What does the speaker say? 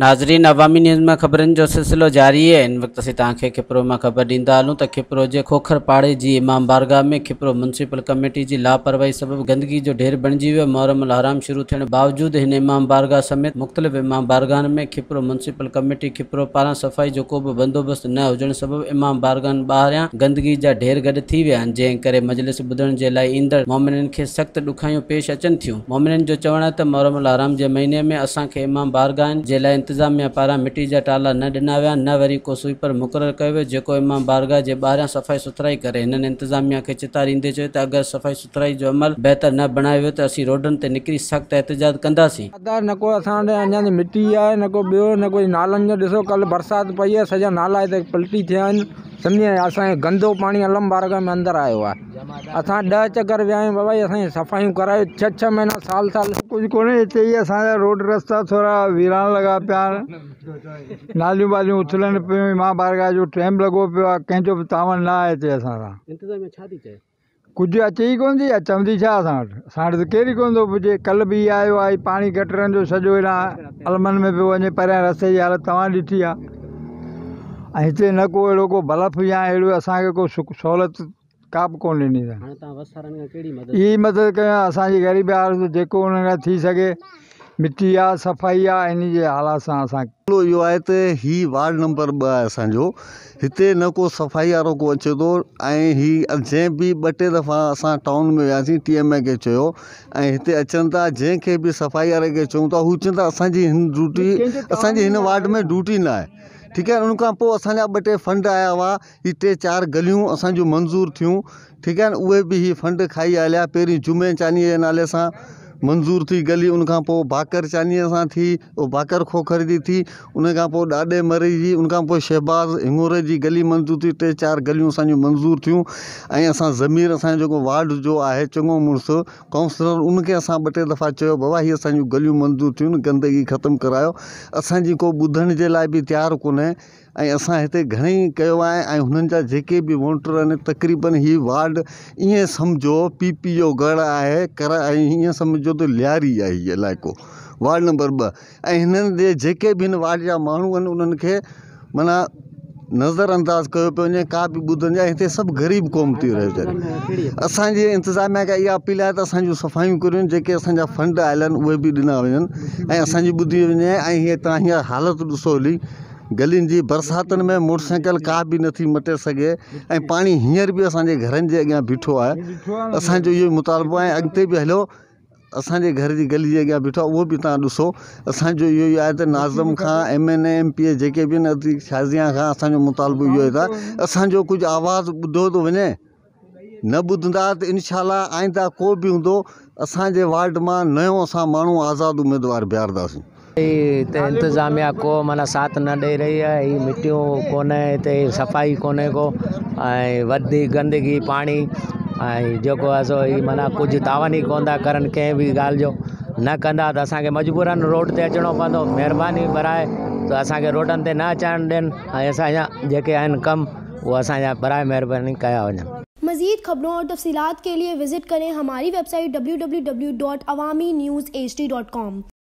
ناظرين عوامي نيوز مان خبرن جو سلسلو جاري آهي. هن وقت اسين توهان کي کپرو مان خبر ڏيندا هلون ته کپرو جي کوکر پاڙي جي امام بارگاهه ۾ کپرو ميونسپل ڪميٽي جي لاپرواهي سبب گندگي جو ڍير بڻجي ويو. محرم الحرام شروع ٿيڻ باوجود هن امام بارگاهه سميت مختلف امام بارگاهن ۾ کپرو ميونسپل ڪميٽي کپرو پاران صفائي جو ڪو به بندوبست نه هجڻ سبب امام بارگاهن ٻاهريان گندگي جا ڍير گڏ ٿي ويا آهن، جنهن ڪري مجلس ٻڌڻ جي لاء ايندڙ مومنين کي سخت ڏکايون پيش اچن ٿيون. مومنين جو چوڻ آهي ته محرم الحرام جي مهيني ۾ اسان کي امام بارگاهن جي لاء انتظاميا پاران مٽي جا ٽالا نه ڏنا ويا نه وري ڪو سوئيپر مقرر ڪيو ويو جيڪو امام بارگاهه جي ٻاهريان صفائي سٿرائي ڪري. هنن انتظاميا کي چتاء ڏيندي چيو ته اگر صفائي سٿرائي جو عمل بهتر نه بڻايو ويو ته اسين روڊن تي نڪري سخت احتجاج ڪنداسين. ادا نه ڪو اسان وٽ اڃا تائين مٽي آهي نه ڪو ٻيو نه ڪو نالن جو ڏسو ڪلهه برسات پئي آهي سڄا نالا هتي پلٽي ٿيا آهن سمجهي اسان جو گندو پاڻي علم بارگاهه ۾ اندر آيو آهي. اسان ڏهه چڪر ويا آهيون بابا اسان جي صفايون ڪرايو ڇهه ڇهه مهينا سال سال. ڪجهه ڪونهي هتي ئي اسان جا روڊ رستا ٿورا ويران لڳا پيا آهن ناليون واليون اٿلن پيون امام بارگاهه جو ٽيم لڳو پيو آهي ڪنهن جو به تعاون نه آهي هتي اسان سان انتظاميا ڇا ٿي چئي؟ ڪجهه اچي ئي ڪونه ٿي چوندي ڇا اسان وٽ اسان وٽ ته ڪير ئي ڪونه ٿو پڇي ڪلهه به آيو آهي پاڻي گٽرن جو سڄو هيڏانهن علمن ۾ پيو وڃي پريان رستي جي حالت توهان ڏٺي آهي ۽ هتي نه ڪو اهڙو ڪو بلف يا اهڙو اسان کي ڪو سک سهولت ڪا به ڪونه ڏني اٿن. هاڻي توهان وس وارن کان ڪهڙي مدد اها ئي مدد ڪيو اسان جي غريب حالت جيڪو انهن کان ٿي سگهي مٽي آ صفائي آ انهي جي حالات سان اسان. مسئلو اهو آهي ته هي وارڊ نمبر ٻه آهي اسان جو هتي نه ڪو صفائي وارو ڪو اچي ٿو ۽ هي جنهن به ٻه ٽي دفعا اسان ٽائون ۾ وياسين ٽي ايم اي کي چيو ۽ هتي اچن ٿا جنهن کي به صفائي واري کي چئون ٿا هو چون ٿا اسان جي هن ڊيوٽي اسان جي هن وارڊ ۾ ڊيوٽي نه آهي ٺيڪ آهي ان کان پوء اسان جا ٻه ٽي فنڊ آيا هئا هي ٽي چار گليون اسان جون منظور ٿيون ٺيڪ آهي اهي به هي فنڊ کائي هليا پهرين جمعي چانيء جي نالي سان منظور ٿي گلي ان کان پوء باقر چانيء سان ٿي اهو باقر کوکر جي ٿي ان کان پوء ڏاڏي مري جي ان کان پوء شهباز هڱوري جي گلي منظور ٿي ٽي چار گليون اسان جون منظور ٿيون ۽ اسان ضمير اسان جو جيڪو وارڊ جو آهي چڱو مڙس ڪائونسلر ان کي اسان ٻه ٽي دفعا چيو بابا هي اسان جون گليون منظور ٿيون گندگي ختم ڪرايو اسان جي ڪو ٻڌڻ جي لاء به تيار ڪونهي ۽ اسان هتي گهڻي ئي ڪيو آهي ۽ هنن جا جيڪي به ووٽر آهن تقريبن هي وارڊ ائين سمجهو پي پي جو ڳڙهه آهي ڪر ۽ ائين سمجهو ته لياري آهي هي علائقو وارڊ نمبر ٻه ۽ هنن جي جيڪي به هن وارڊ جا ماڻهو آهن انهن کي معنيٰ نظر انداز ڪيو پيو وڃي ڪا به ٻڌن جا هتي سڀ غريب قوم ٿي رهي اسانجي انتظاميا کي اها اپيل آهي ته اسانجون صفايون ڪريون جيڪي اسانجا فنڊ آيل آهن اهي به ڏنا وڃن ۽ اسانجي ٻڌي وڃي ۽ هي تان هيء حالت ڏسو هلي گلين جي برساتن ۾ موٽر سائيڪل ڪا به نٿي مٽي سگهي ۽ پاڻي هينئر به اسان جي گهرن جي اڳيان بيٺو آهي اسان جو اهو مطالبو آهي اڳتي به هليو اسان جي گهر جي گلي جي اڳيان بيٺو آهي اهو به توهان ڏسو اسان جو اهو ئي آهي ته ناظم کان M N A M P A جيڪي به آهن شازيا کان اسان جو مطالبو اهو ئي آهي ته اسان جو ڪجهه آواز ٻڌو ٿو وڃي نه ٻڌندا ته انشاء الله آئنده ڪو به هوندو اسان جي وارڊ مان نيو اسان ماڻهو آزاد اميدوار بيهارداسين. هتي انتظاميا ڪو معنيٰ ساٿ نه ڏئي رهي آهي هي مٽيون ڪونهي هتي صفائي ڪونهي ڪو ۽ وڌي گندگي پاڻي ۽ جيڪو آهي سو هي معنيٰ ڪجهه تعاون ئي ڪونه ٿا ڪرن ڪنهن به ڳالهه جو نه ڪندا ته اسانکي مجبورن روڊ تي اچڻو پوندو مهرباني برائي ته اسانکي روڊن تي نه اچڻ ڏين ۽ اسانجا جيڪي آهن ڪم اهي اسان جا برائي مهرباني ڪيا وڃن. मज़ीद खबरों और तफसीलात के लिए विज़िट करें हमारी वेबसाइट www.awamiNewsHD.com।